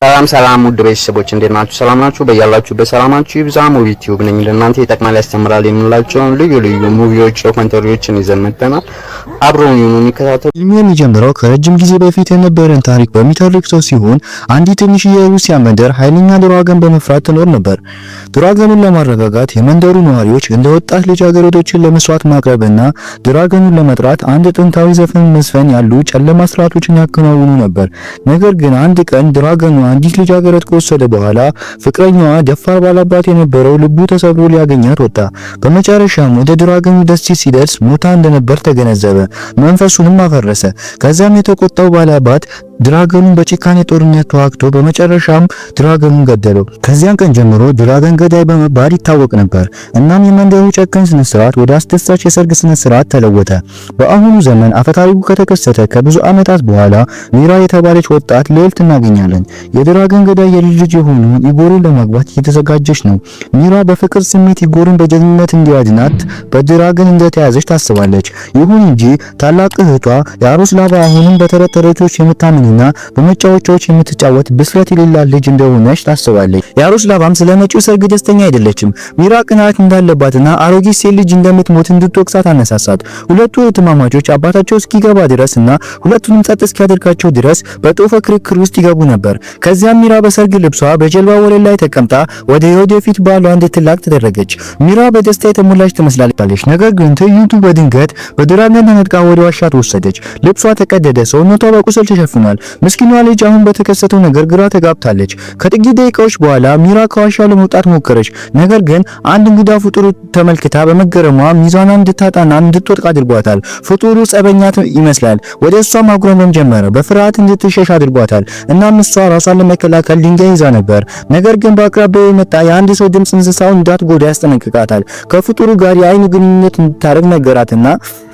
ሰላም ሰላም ውድ ቤተሰቦች፣ እንዴት ናችሁ? ሰላም ናችሁ? በያላችሁበት ሰላማችሁ ይብዛ። Movie Tube ነኝ። ለእናንተ ይጠቅማል፣ ያስተምራል የምንላቸውን ልዩ ልዩ movie ዎች፣ documentary ዎችን ይዘን መጥተናል። አብረውን ይሁኑ፣ የሚከታተሉ። ፊልሙ የሚጀምረው ከረጅም ጊዜ በፊት የነበረን ታሪክ በሚተርክ ሰው ሲሆን አንዲት ትንሽ የሩሲያ መንደር ኃይለኛ dragon በመፍራት ትኖር ነበር። Dragon ኑን ለማረጋጋት የመንደሩ ነዋሪዎች እንደ ወጣት ልጃገረዶችን ለመስዋዕት ማቅረብና dragon ኑን ለመጥራት አንድ ጥንታዊ ዘፈን መዝፈን ያሉ ጨለማ ስርዓቶችን ያከናውኑ ነበር። ነገር ግን አንድ ቀን dragon ኑ አንዲት ልጃገረድ ከወሰደ በኋላ ፍቅረኛዋ ደፋር ባላባት የነበረው ልቡ ተሰብሮ ሊያገኛት ወጣ። በመጨረሻም ወደ dragon ኑ ደሴት ሲደርስ ሞታ እንደነበር ተገነዘበ። መንፈሱንም አፈረሰ። ከዛም የተቆጣው ባላባት dragon ኑን በጭካኔ ጦርነት ተዋግቶ በመጨረሻም dragon ኑን ገደለው። ከዚያን ቀን ጀምሮ dragon ገዳይ በመባል ይታወቅ ነበር። እናም የመንደሩ ጨካኝ ስነ ስርዓት ወደ አስደሳች የሰርግ ስነ ስርዓት ተለወጠ። በአሁኑ ዘመን አፈታሪኩ ከተከሰተ ከብዙ ዓመታት በኋላ ሚራ የተባለች ወጣት ልዕልት እናገኛለን። የ dragon ገዳይ የልጅ ልጅ የሆነውን ኢጎርን ለማግባት እየተዘጋጀች ነው። ሚራ በፍቅር ስሜት ኢጎርን በጀግንነት እንዲያድናት በ dragon እንደተያዘች ታስባለች። ይሁን እንጂ ታላቅ እህቷ ያሮስላቫ አሁንም በተረት ተረቶች የምታምንና በመጫወቻዎች የምትጫወት ብስለት የሌላት ልጅ እንደሆነች ታስባለች። ያሮስላቫም ስለ መጪው ሰርግ ደስተኛ አይደለችም። ሚራ ቅናት እንዳለባትና አሮጊት ሴት ልጅ እንደምትሞት እንድትወቅሳት አነሳሳት። ሁለቱ እህትማማቾች አባታቸው እስኪገባ ድረስ እና ሁለቱንም ጸጥ እስኪያደርጋቸው ድረስ በጦፈ ክርክር ውስጥ ይገቡ ነበር። ከዚያም ሚራ በሰርግ ልብሷ በጀልባ ወለል ላይ ተቀምጣ ወደ የወደፊት ባሏ እንድትላክ ተደረገች። ሚራ በደስታ የተሞላች ትመስላለች። ነገር ግን ትዕይንቱ በድንገት በ dragon ተነጥቃ ወደ ዋሻ ተወሰደች። ልብሷ ተቀደደ፣ ሰውነቷ በቁስል ተሸፍኗል። ምስኪኗ ልጅ አሁን በተከሰተው ነገር ግራ ተጋብታለች። ከጥቂት ደቂቃዎች በኋላ ሚራ ከዋሻው ለመውጣት ሞከረች። ነገር ግን አንድ እንግዳ ፍጡር ተመልክታ በመገረሟ ሚዛኗን እንድታጣና እንድትወድቅ አድርጓታል። ፍጡሩ ጸበኛ ይመስላል። ወደ እሷ ማጉረምረም ጀመረ። በፍርሃት እንድትሸሽ አድርጓታል። እናም እሷ ራሷን ለመከላከል ድንጋይ ይዛ ነበር። ነገር ግን በአቅራቢያው የመጣ የአንድ ሰው ድምጽ እንስሳውን እንዳትጎዳ ያስጠነቅቃታል። ከፍጡሩ ጋር የአይን ግንኙነት እንድታደርግ ነገራትና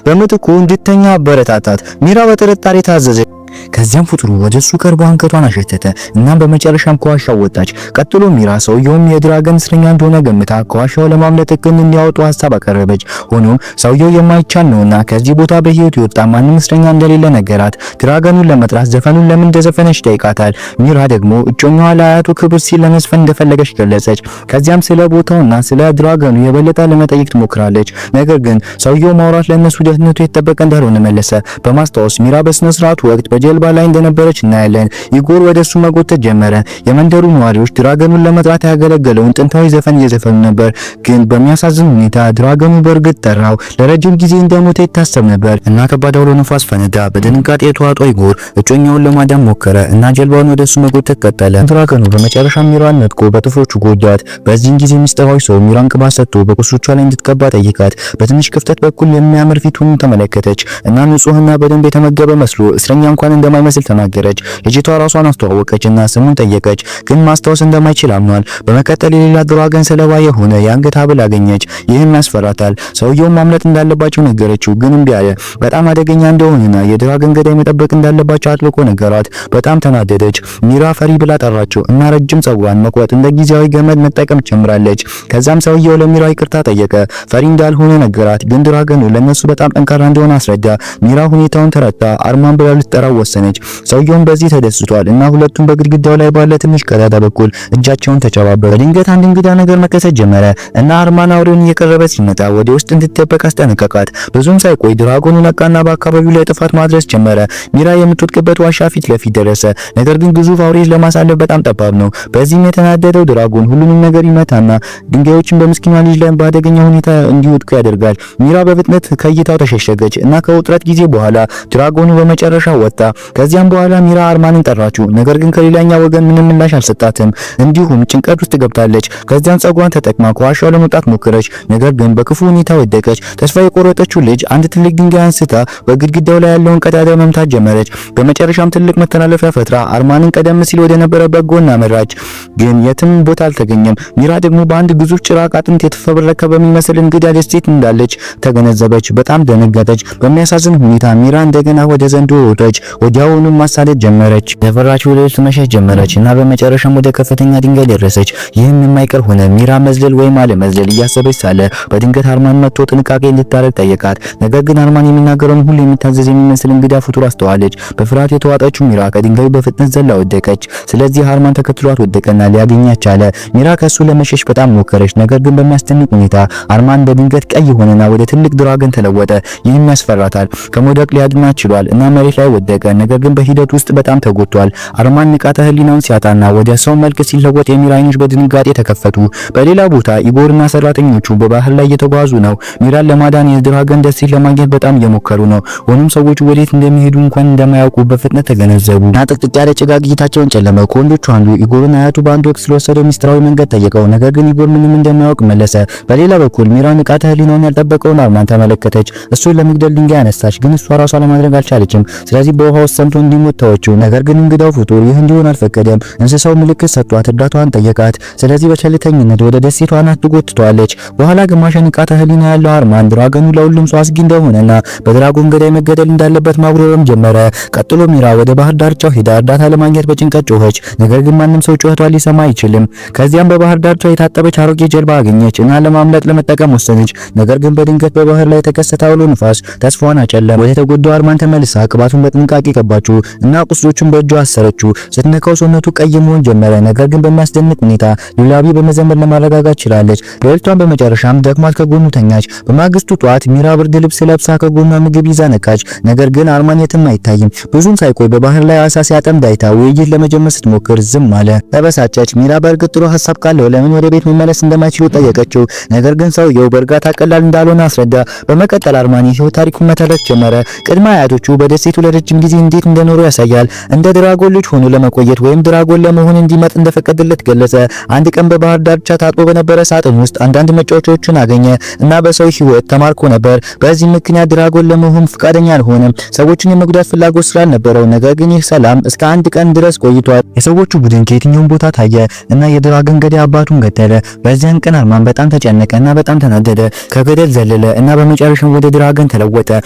በምትኩ እንድተኛ አበረታታት። ሚራ በጥርጣሬ ታዘዘች። ከዚያም ፍጡሩ ወደ እሱ ቀርቦ አንገቷን አሸተተ። እናም በመጨረሻም ከዋሻው ወጣች። ቀጥሎ ሚራ ሰውየውም የ dragon እስረኛ እንደሆነ ገምታ ከዋሻው ለማምለጥ እቅድ እንዲያወጡ ሀሳብ አቀረበች። ሆኖም ሰውየው የማይቻል ነውና ከዚህ ቦታ በህይወት የወጣ ማንም እስረኛ እንደሌለ ነገራት። Dragon ኑን ለመጥራት ዘፈኑን ለምን እንደዘፈነች ጠይቃታል። ሚራ ደግሞ እጮኛዋ ለአያቱ ክብር ሲል ለመዝፈን እንደፈለገች ገለጸች። ከዚያም ስለ ቦታውና ስለ dragon ኑ የበለጠ ለመጠየቅ ትሞክራለች። ነገር ግን ሰውየው ማውራት ለእነሱ ደህንነቱ የተጠበቀ እንዳልሆነ መለሰ። በማስታወስ ሚራ በስነ ስርዓቱ ወቅት በጀልባ ላይ እንደነበረች እናያለን። ኢጎር ወደ እሱ መጎተት ጀመረ። የመንደሩ ነዋሪዎች dragon ኑን ለመጥራት ያገለገለውን ጥንታዊ ዘፈን እየዘፈኑ ነበር። ግን በሚያሳዝን ሁኔታ dragon ኑ በእርግጥ ጠራው። ለረጅም ጊዜ እንደሞተ ይታሰብ ነበር እና ከባድ አውሎ ነፋስ ፈነዳ። በድንጋጤ የተዋጠው ኢጎር እጮኛውን ለማዳን ሞከረ እና ጀልባውን ወደ እሱ መጎተት ቀጠለ። Dragon ኑ በመጨረሻ ሚራን ነጥቆ በጥፍሮቹ ጎዳት። በዚህን ጊዜ ሚስጥራዊ ሰው ሚራን ቅባት ሰጥቶ በቁስሎቿ ላይ እንድትቀባ ጠይቃት። በትንሽ ክፍተት በኩል የሚያምር ፊቱን ተመለከተች እና ንጹህና በደንብ የተመገበ መስሎ እስረኛ እንኳን እንደማይመስል ተናገረች። ልጅቷ ራሷን አስተዋወቀች እና ስሙን ጠየቀች፣ ግን ማስታወስ እንደማይችል አምኗል። በመቀጠል የሌላ dragon ሰለባ የሆነ የአንገት ሐብል አገኘች። ይህም ያስፈራታል። ሰውየውን ማምለጥ እንዳለባቸው ነገረችው፣ ግን እምቢ አለ። በጣም አደገኛ እንደሆነና የ dragon ገዳይ መጠበቅ እንዳለባቸው አጥብቆ ነገራት። በጣም ተናደደች። ሚራ ፈሪ ብላ ጠራችው እና ረጅም ጸጉሯን መቁረጥ እንደ ጊዜያዊ ገመድ መጠቀም ጀምራለች። ከዛም ሰውየው ለሚራ ይቅርታ ጠየቀ። ፈሪ እንዳልሆነ ነገራት፣ ግን dragon ኑ ለነሱ በጣም ጠንካራ እንደሆነ አስረዳ። ሚራ ሁኔታውን ተረድታ አርማን ብላ ልትጠራው ወሰነች። ሰውየውም በዚህ ተደስቷል እና ሁለቱም በግድግዳው ላይ ባለ ትንሽ ቀዳዳ በኩል እጃቸውን ተጨባበሩ። በድንገት አንድ እንግዳ ነገር መከሰት ጀመረ እና አርማን አውሬውን እየቀረበ ሲመጣ ወደ ውስጥ እንድትደበቅ አስጠነቀቃት። ብዙም ሳይቆይ dragon ኑ ነቃና በአካባቢው ላይ ጥፋት ማድረስ ጀመረ። ሚራ የምትወድቅበት ዋሻ ፊት ለፊት ደረሰ። ነገር ግን ግዙፍ አውሬ ለማሳለፍ በጣም ጠባብ ነው። በዚህም የተናደደው dragon ሁሉንም ነገር ይመታና ድንጋዮችን በምስኪኗ ልጅ ላይ በአደገኛ ሁኔታ እንዲወድቁ ያደርጋል። ሚራ በፍጥነት ከእይታው ተሸሸገች እና ከውጥረት ጊዜ በኋላ dragon ኑ በመጨረሻ ወጣ። ከዚያም በኋላ ሚራ አርማንን ጠራችው። ነገር ግን ከሌላኛው ወገን ምንም ምላሽ አልሰጣትም። እንዲሁም ጭንቀት ውስጥ ገብታለች። ከዚያም ጸጉሯን ተጠቅማ ከዋሻው ለመውጣት ሞከረች። ነገር ግን በክፉ ሁኔታ ወደቀች። ተስፋ የቆረጠችው ልጅ አንድ ትልቅ ድንጋይ አንስታ በግድግዳው ላይ ያለውን ቀዳዳ መምታት ጀመረች። በመጨረሻም ትልቅ መተላለፊያ ፈጥራ አርማንን ቀደም ሲል ወደ ነበረበት ጎን አመራች። ግን የትም ቦታ አልተገኘም። ሚራ ደግሞ በአንድ ግዙፍ ጭራቅ አጥንት የተፈበረከ በሚመስል እንግዳ ደሴት እንዳለች ተገነዘበች። በጣም ደነገጠች። በሚያሳዝን ሁኔታ ሚራ እንደገና ወደ ዘንዶ ሮጠች። ወዲያውኑ ማሳደድ ጀመረች። የፈራችው ልዕልት መሸሽ ጀመረች እና በመጨረሻም ወደ ከፍተኛ ድንጋይ ደረሰች። ይህም የማይቀር ሆነ። ሚራ መዝለል ወይም አለመዝለል እያሰበች ሳለ በድንገት አርማን መጥቶ ጥንቃቄ እንድታደርግ ጠየቃት። ነገር ግን አርማን የሚናገረውን ሁሉ የሚታዘዝ የሚመስል እንግዳ ፍጡር አስተዋለች። በፍርሃት የተዋጠችው ሚራ ከድንጋዩ በፍጥነት ዘላ ወደቀች። ስለዚህ አርማን ተከትሏት ወደቀና ሊያገኛት ቻለ። ሚራ ከሱ ለመሸሽ በጣም ሞከረች። ነገር ግን በሚያስደንቅ ሁኔታ አርማን በድንገት ቀይ ሆነና ወደ ትልቅ dragon ተለወጠ። ይህም ያስፈራታል። ከመውደቅ ሊያድናት ችሏል እና መሬት ላይ ወደቀ። ነገር ግን በሂደት ውስጥ በጣም ተጎድቷል። አርማን ንቃተ ህሊናውን ሲያጣና ወደ ሰው መልክ ሲለወጥ የሚራ አይኖች በድንጋጤ ተከፈቱ። በሌላ ቦታ ኢጎርና ሰራተኞቹ በባህር ላይ እየተጓዙ ነው። ሚራን ለማዳን የ dragon ደሴት ለማግኘት በጣም እየሞከሩ ነው። ሆኖም ሰዎቹ ወዴት እንደሚሄዱ እንኳን እንደማያውቁ በፍጥነት ተገነዘቡ እና ጥቅጥቅ ያለ ጭጋግ እይታቸውን ጨለመ። ከወንዶቹ አንዱ ኢጎርን አያቱ በአንድ ወቅት ስለወሰደው ሚስጥራዊ መንገድ ጠየቀው። ነገር ግን ኢጎር ምንም እንደማያውቅ መለሰ። በሌላ በኩል ሚራ ንቃተ ህሊናውን ያልጠበቀውን አርማን ተመለከተች። እሱን ለመግደል ድንጋይ አነሳች፣ ግን እሷ ራሷ ለማድረግ አልቻለችም። ስለዚህ በውሃ ውስጥ ሰምጦ እንዲሞት ተወችው። ነገር ግን እንግዳው ፍጡር ይህ እንዲሆን አልፈቀደም። እንስሳው ምልክት ሰጥቷት እርዳታዋን ጠየቃት። ስለዚህ በቸልተኝነት ወደ ደሴቷ አናት ትጎትተዋለች። በኋላ ግማሽ ንቃተ ህሊና ያለው አርማን dragon ኑ ለሁሉም ሰው አስጊ እንደሆነና በ dragon ገዳይ መገደል እንዳለበት ማጉረምረም ጀመረ። ቀጥሎ ሚራ ወደ ባህር ዳርቻው ሄዳ እርዳታ ለማግኘት በጭንቀት ጮኸች። ነገር ግን ማንም ሰው ጩኸቷን ሊሰማ አይችልም። ከዚያም በባህር ዳርቻው የታጠበች አሮጌ ጀልባ አገኘች እና ለማምለጥ ለመጠቀም ወሰነች። ነገር ግን በድንገት በባህር ላይ የተከሰተ አውሎ ንፋስ ተስፋዋን አጨለመ። ወደ ተጎዳው አርማን ተመልሳ ቅባቱን በጥንቃቄ ቀባችው እና ቁስሎቹን በእጇ አሰረችው። ስትነካው ሰውነቱ ቀይ መሆን ጀመረ። ነገር ግን በሚያስደንቅ ሁኔታ lullaby በመዘመር ለማረጋጋት ችላለች። ሌሊቷን በመጨረሻም ደክሟት ከጎኑ ተኛች። በማግስቱ ጧት ሚራ ብርድ ልብስ ለብሳ ከጎኗ ምግብ ይዛ ነቃች። ነገር ግን አርማን የትም አይታይም። ብዙም ሳይቆይ በባህር ላይ አሳ ሲያጠምድ አይታ ውይይት ለመጀመር ስትሞክር ዝም አለ። ተበሳጨች። ሚራ በእርግጥ ጥሩ ሀሳብ ካለው ለምን ወደ ቤት መመለስ እንደማይችሉ ጠየቀችው። ነገር ግን ሰውየው በእርጋታ ቀላል እንዳልሆነ አስረዳ። በመቀጠል አርማን የህይወት ታሪኩን መተረክ ጀመረ። ቅድመ አያቶቹ በደሴቱ ለረጅም ጊዜ እንዴት እንደኖሩ ያሳያል። እንደ dragon ልጅ ሆኖ ለመቆየት ወይም dragon ለመሆን እንዲመርጥ እንደፈቀደለት ገለጸ። አንድ ቀን በባህር ዳርቻ ታጥቦ በነበረ ሳጥን ውስጥ አንዳንድ መጫወቻዎችን አገኘ እና በሰው ህይወት ተማርኮ ነበር። በዚህ ምክንያት dragon ለመሆን ፈቃደኛ አልሆነም። ሰዎችን የመጉዳት ፍላጎት ስላልነበረው። ነገር ግን ይህ ሰላም እስከ አንድ ቀን ድረስ ቆይቷል። የሰዎቹ ቡድን ከየትኛውም ቦታ ታየ እና የ dragon ገዳይ አባቱን ገደለ። በዚያን ቀን አርማን በጣም ተጨነቀ እና በጣም ተናደደ። ከገደል ዘለለ እና በመጨረሻም ወደ dragon ተለወጠ።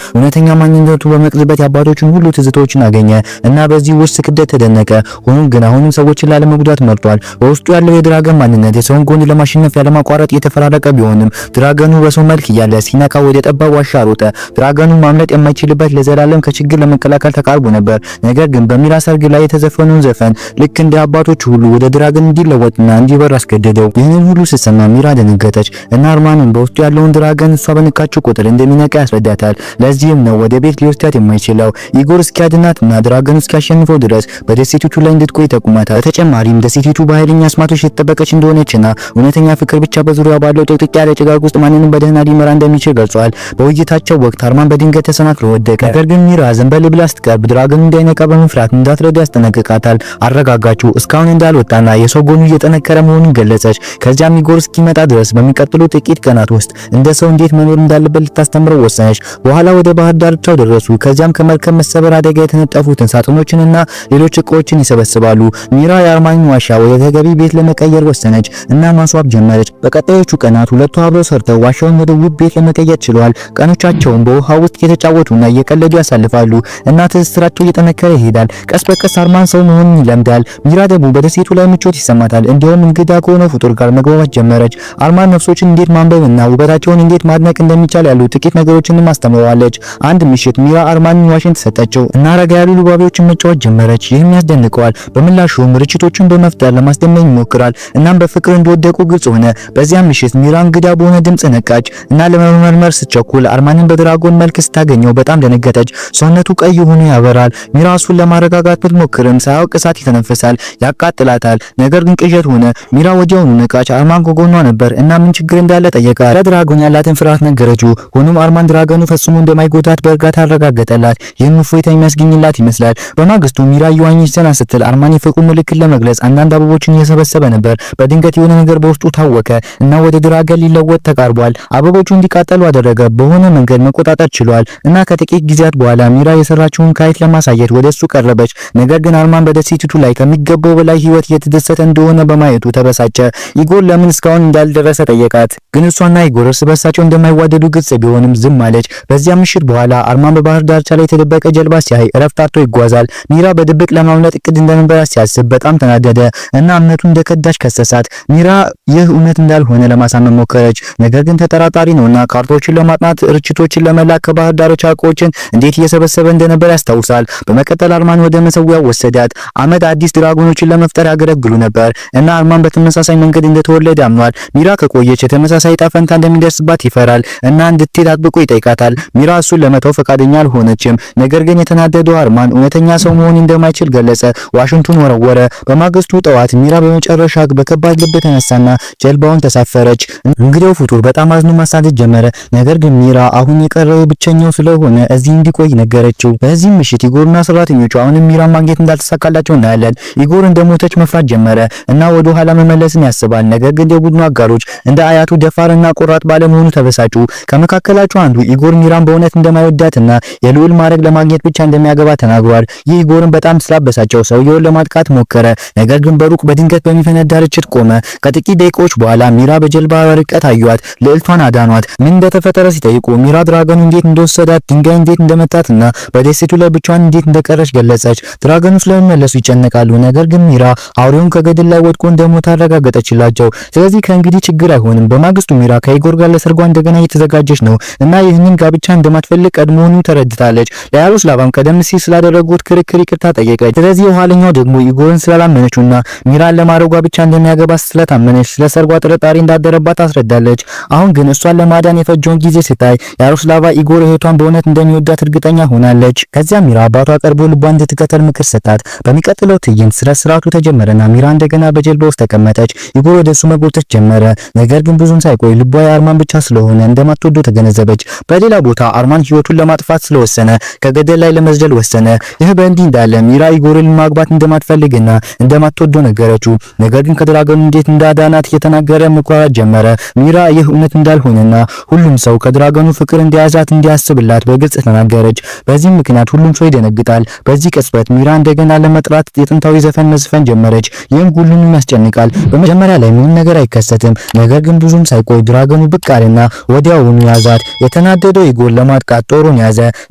እውነተኛ ማንነቱ በመቅጽበት የአባቶቹን ሁሉ ትዝታዎችን አገኘ እና በዚህ ውስጥ ክብደት ተደነቀ። ሆኖም ግን አሁንም ሰዎችን ላለመጉዳት መርጧል። በውስጡ ያለው የ dragon ማንነት የሰውን ጎን ለማሸነፍ ያለማቋረጥ የተፈራረቀ ቢሆንም dragon ኑ በሰው መልክ እያለ ሲነቃ ወደ ጠባብ ዋሻ ሮጠ። dragon ኑ ማምለጥ የማይችልበት ለዘላለም ከችግር ለመከላከል ተቃርቦ ነበር። ነገር ግን በሚራ ሰርግ ላይ የተዘፈነውን ዘፈን ልክ እንደ አባቶቹ ሁሉ ወደ dragon እንዲለወጥና እንዲበር አስገደደው። ይህንን ሁሉ ስትሰማ ሚራ ደነገጠች እና አርማንን በውስጡ ያለውን dragon እሷ በነካችው ቁጥር እንደሚነቃ ያስረዳታል። ለዚህም ነው ወደ ቤት ሊወስዳት የማይችለው። ኢጎር እስኪያድናትና dragon ኑ እስኪያሸንፈው ድረስ በደሴቲቱ ላይ እንድትቆይ ይጠቁማታል። በተጨማሪም ደሴቲቱ በኃይለኛ አስማቶች የተጠበቀች እንደሆነችና እውነተኛ ፍቅር ብቻ በዙሪያው ባለው ጥቅጥቅ ያለ ጭጋግ ውስጥ ማንንም በደህና ሊመራ እንደሚችል ገልጿል። በውይይታቸው ወቅት አርማን በድንገት ተሰናክሎ ወደቀ። ነገር ግን ሚራ ዘንበል ብላ ስትቀርብ dragon ኑ እንዳይነቃ በመፍራት እንዳትረዳ ያስጠነቅቃታል። አረጋጋችው። እስካሁን እንዳልወጣና የሰው ጎኑ እየጠነከረ መሆኑን ገለጸች። ከዚያም ኢጎር እስኪመጣ ድረስ በሚቀጥሉ ጥቂት ቀናት ውስጥ እንደ ሰው እንዴት መኖር እንዳለበት ልታስተምረው ወሰነች። በኋላ ወደ ባህር ዳርቻው ደረሱ። ከዚያም ከመርከብ መሰበር አደጋ የተነጠፉትን ሳጥኖችንና ሌሎች እቃዎችን ይሰበስባሉ። ሚራ የአርማንን ዋሻ ወደ ተገቢ ቤት ለመቀየር ወሰነች እና ማስዋብ ጀመረች። በቀጣዮቹ ቀናት ሁለቱ አብረው ሰርተው ዋሻውን ወደ ውብ ቤት ለመቀየር ችለዋል። ቀኖቻቸውን በውሃ ውስጥ እየተጫወቱና እየቀለዱ ያሳልፋሉ እና ትስስራቸው እየጠነከረ ይሄዳል። ቀስ በቀስ አርማን ሰው መሆኑን ይለምዳል። ሚራ ደግሞ በደሴቱ ላይ ምቾት ይሰማታል። እንዲሁም እንግዳ ከሆነው ፍጡር ጋር መግባባት ጀመረች። አርማን ነፍሶችን እንዴት ማንበብና ውበታቸውን እንዴት ማድነቅ እንደሚቻል ያሉ ጥቂት ነገሮችንም አስተምረዋለች። አንድ ምሽት ሚራ አርማንን ዋሽንት ሰጠችው እና ረጋ ያሉ lullaby ዎችን መጫወት ጀመረች። ይህም ያስደንቀዋል። በምላሹም ርችቶቹን በመፍጠር ለማስደመም ይሞክራል። እናም በፍቅር እንደወደቁ ግልጽ ሆነ። በዚያ ምሽት ሚራ እንግዳ በሆነ ድምጽ ነቃች እና ለመመርመር ስትቸኩል አርማንን በ dragon መልክ ስታገኘው በጣም ደነገጠች። ሰውነቱ ቀይ ሆኖ ያበራል። ሚራ እሱን ለማረጋጋት ብትሞክርም ሳያውቅ እሳት ይተነፍሳል፣ ያቃጥላታል። ነገር ግን ቅዠት ሆነ። ሚራ ወዲያውኑ ነቃች። አርማን ከጎኗ ነበር እና ምን ችግር እንዳለ ጠየቃት። ለ dragon ያላትን ፍርሃት ነገረችው። ሆኖም አርማን dragon ኑ ፈጽሞ እንደማይጎዳት በእርጋታ አረጋገጠላት። ይህም እፎይታ የሚያስገኝላት ይመስላል። በማግስቱ ሚራ እየዋኘች ዘና ስትል አርማን የፍቅሩ ምልክት ለመግለጽ አንዳንድ አበቦችን እየሰበሰበ ነበር። በድንገት የሆነ ነገር በውስጡ ታወከ እና ወደ dragon ሊለወጥ ተቃርቧል። አበቦቹ እንዲቃጠሉ አደረገ። በሆነ መንገድ መቆጣጠር ችሏል እና ከጥቂት ጊዜያት በኋላ ሚራ የሰራችውን kite ለማሳየት ወደ እሱ ቀረበች። ነገር ግን አርማን በደሴቲቱ ላይ ከሚገባው በላይ ህይወት እየተደሰተ እንደሆነ በማየቱ ተበሳጨ። ኢጎር ለምን እስካሁን እንዳልደረሰ ጠየቃት። ግን እሷና ኢጎር እርስ በርሳቸው እንደማይዋደዱ ግልጽ ቢሆንም ዝም አለች። በዚያ ምሽት በኋላ አርማን በባህር ዳርቻ ላይ የተደበቀ ጀልባ ሲያይ እረፍት አጥቶ ይጓዛል። ሚራ በድብቅ ለማምለጥ እቅድ እንደነበራት ሲያስብ በጣም ተናደደ እና እምነቱን እንደከዳች ከሰሳት። ሚራ ይህ እውነት እንዳልሆነ ለማሳመን ሞከረች። ነገር ግን ተጠራጣሪ ነውና ካርታዎችን ለማጥናት ርችቶችን ለመላክ ከባህር ዳርቻ ዕቃዎችን እንዴት እየሰበሰበ እንደነበር ያስታውሳል። በመቀጠል አርማን ወደ መሰዊያው ወሰዳት። አመድ አዲስ ድራጎኖችን ለመፍጠር ያገለግሉ ነበር እና አርማን በተመሳሳይ መንገድ እንደተወለደ አምኗል። ሚራ ከቆየች የተመሳሳይ ዕጣ ፈንታ እንደሚደርስባት ይፈራል እና እንድትሄድ አጥብቆ ይጠይቃታል። ሚራ እሱን ለመተው ፈቃደኛ አልሆነችም። ነገር ግን የተናደደው አርማን እውነተኛ ሰው መሆን እንደማይችል ገለጸ። ዋሽንቱን ወረወረ። በማግስቱ ጠዋት ሚራ በመጨረሻ በከባድ ልብ ተነሳና ጀልባውን ተሳፈረች። እንግዲያው ፍጡር በጣም አዝኖ ማሳደድ ጀመረ። ነገር ግን ሚራ አሁን የቀረው ብቸኛው ስለሆነ እዚህ እንዲቆይ ነገረችው። በዚህም ምሽት ኢጎርና ሰራተኞቹ አሁንም ሚራ ማግኘት እንዳልተሳካላቸው እናያለን። ኢጎር እንደሞተች መፍራት ጀመረ እና ወደ ኋላ መመለስን ያስባል። ነገር ግን የቡድኑ አጋሮች እንደ አያቱ ደፋርና ቆራጥ ባለመሆኑ ተበሳጩ። ከመካከላቸው አንዱ ኢጎር ሚራን በእውነት እንደማይወዳትና የልዑል ማዕረግ ለማግኘት ብቻ እንደሚያገባ ተናግሯል። ይህ ኢጎርን በጣም ስላበሳጨው ሰውየውን ለማጥቃት ሞከረ። ነገር ግን በሩቅ በድንገት በሚፈነዳ ርችት ቆመ። ከጥቂት ደቂቃዎች በኋላ ሚራ በጀልባ ርቀት አዩአት። ልዕልቷን አዳኗት። ምን እንደተፈጠረ ሲጠይቁ ሚራ ድራገኑ እንዴት እንደወሰዳት፣ ድንጋይ እንዴት እንደመታትና በደሴቱ ላይ ብቻዋን እንዴት እንደቀረች ገለጸች። ድራገኑ ስለመመለሱ ይጨነቃሉ። ነገር ግን ሚራ አውሬውን ከገደል ላይ ወድቆ እንደሞተ አረጋገጠችላቸው። ስለዚህ ከእንግዲህ ችግር አይሆንም። በማግስቱ ሚራ ከኢጎር ጋር ለሰርጓ እንደገና እየተዘጋጀች ነው እና ይህንን ጋብቻ እንደማትፈልግ ቀድሞውኑ ተረድታለች። ለያሮስላቫም ቀደም ሲል ስላደረጉት ክርክር ይቅርታ ጠየቀች። ስለዚህ የኋለኛው ደግሞ ኢጎርን ስላላመነችውና ሚራን ለማረጓ ብቻ እንደሚያገባ ስለታመነች ስለ ሰርጓ ጥርጣሬ እንዳደረባት አስረዳለች። አሁን ግን እሷን ለማዳን የፈጀውን ጊዜ ስታይ ያሮስላቫ ኢጎር እህቷን በእውነት እንደሚወዳት እርግጠኛ ሆናለች። ከዚያም ሚራ አባቷ ቀርቦ ልቧን እንድትከተል ምክር ሰጣት። በሚቀጥለው ትዕይንት ስነ ስርዓቱ ተጀመረና ሚራ እንደገና በጀልባ ውስጥ ተቀመጠች። ኢጎር ወደ እሱ መጎተት ጀመረ። ነገር ግን ብዙም ሳይቆይ ልቧ የአርማን ብቻ ስለሆነ እንደማትወደው ተገነዘበች። በሌላ ቦታ አርማን ህይወቱን ለማጥፋት ስለወሰነ ከገደል ላይ ለመዝለል ወሰነ። ይህ በእንዲህ እንዳለ ሚራ ኢጎርን ማግባት እንደማትፈልግና እንደማትወደው ነገረችው። ነገር ግን ከድራገኑ እንዴት እንዳዳናት እየተናገረ መኩራራት ጀመረ። ሚራ ይህ እውነት እንዳልሆነና ሁሉም ሰው ከድራገኑ ፍቅር እንደያዛት እንዲያስብላት በግልጽ ተናገረች። በዚህም ምክንያት ሁሉም ሰው ይደነግጣል። በዚህ ቅጽበት ሚራ እንደገና ለመጥራት የጥንታዊ ዘፈን መዝፈን ጀመረች። ይህም ሁሉንም ያስጨንቃል። በመጀመሪያ ላይ ምንም ነገር አይከሰትም። ነገር ግን ብዙም ሳይቆይ ድራገኑ ብቅ አለና ወዲያውኑ ያዛት። የተናደደው ኢጎር ለማጥቃት ጦሩን ያዘ።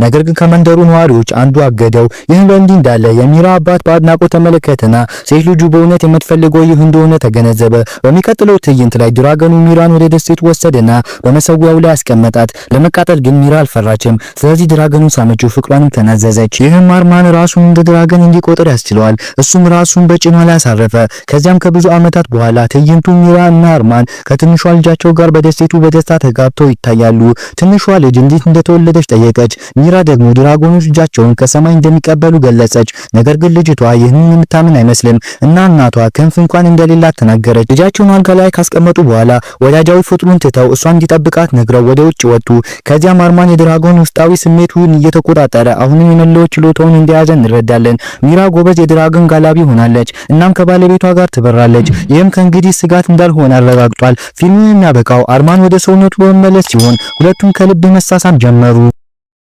ነገር ግን ከመንደሩ ነዋሪዎች አንዱ አገደው። ይህም በእንዲህ እንዳለ የሚራ አባት በአድናቆት ተመለከተና ሴት ልጁ በእውነት የምትፈልገው ይህ እንደሆነ ተገነዘበ። በሚቀጥለው ትዕይንት ላይ ድራገኑ ሚራን ወደ ደሴቱ ወሰደና በመሰዊያው ላይ አስቀመጣት። ለመቃጠል ግን ሚራ አልፈራችም። ስለዚህ ድራገኑን ሳመችው፣ ፍቅሯንም ተናዘዘች። ይህም አርማን ራሱን እንደ ድራገን እንዲቆጥር ያስችለዋል። እሱም ራሱን በጭኗ ላይ አሳረፈ። ከዚያም ከብዙ ዓመታት በኋላ ትዕይንቱ ሚራ እና አርማን ከትንሿ ልጃቸው ጋር በደሴቱ በደስታ ተጋብተው ይታያሉ። ትንሿ ልጅ እንዴት እንደተወለደች ጠየቀች። ሚራ ደግሞ ድራጎኖች ልጃቸውን ከሰማይ እንደሚቀበሉ ገለጸች። ነገር ግን ልጅቷ ይህንን የምታምን አይመስልም እና እናቷ ክንፍ እንኳን እንደሌላት ተናገረች። ልጃቸውን አልጋ ላይ ካስቀመጡ በኋላ ወዳጃዊ ፍጡሩን ትተው እሷን እንዲጠብቃት ነግረው ወደ ውጭ ወጡ። ከዚያም አርማን የድራጎን ውስጣዊ ስሜቱን እየተቆጣጠረ አሁንም የመለወጥ ችሎታውን እንደያዘ እንረዳለን። ሚራ ጎበዝ የድራጎን ጋላቢ ሆናለች። እናም ከባለቤቷ ጋር ትበራለች። ይህም ከእንግዲህ ስጋት እንዳልሆነ አረጋግጧል። ፊልሙ የሚያበቃው አርማን ወደ ሰውነቱ በመመለስ ሲሆን ሁለቱም ከልብ መሳሳም ጀመሩ።